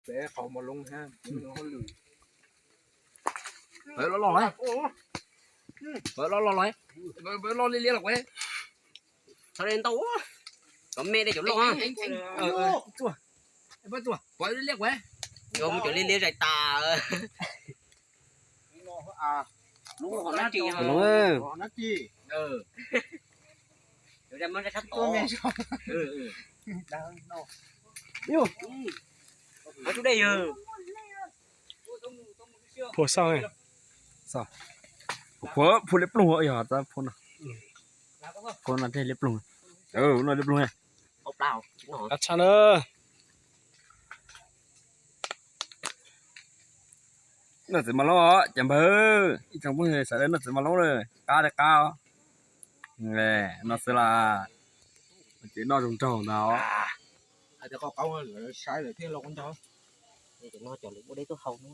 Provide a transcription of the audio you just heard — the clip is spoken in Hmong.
Peb qhov mos loob ha, hauj lwm. Peb loj loj los, peb loj loj los, peb loj liab liab los kuv. Txhob de ntau, cov me de cov loj ha. Peb liab liab kuv. Yuav mus cov liab liab zais tas. Lub hov nab ris, hov nab ris. Phua xaj, phua, phua liab ploog yog phua no, phua no thiaj liab ploog. No liab ploog. Ab tshaj na. Noj txiv mos loob os cov npawg, ib tsoom phooj ywg sawv daws noj txiv mos loob lawm qab li qab. No xwb las, ces noj zoo nraug ntag. Hais tias qhov qaub saib lawm thiaj los kuv nco. Ces no cov lawv muaj deb tuaj haus no.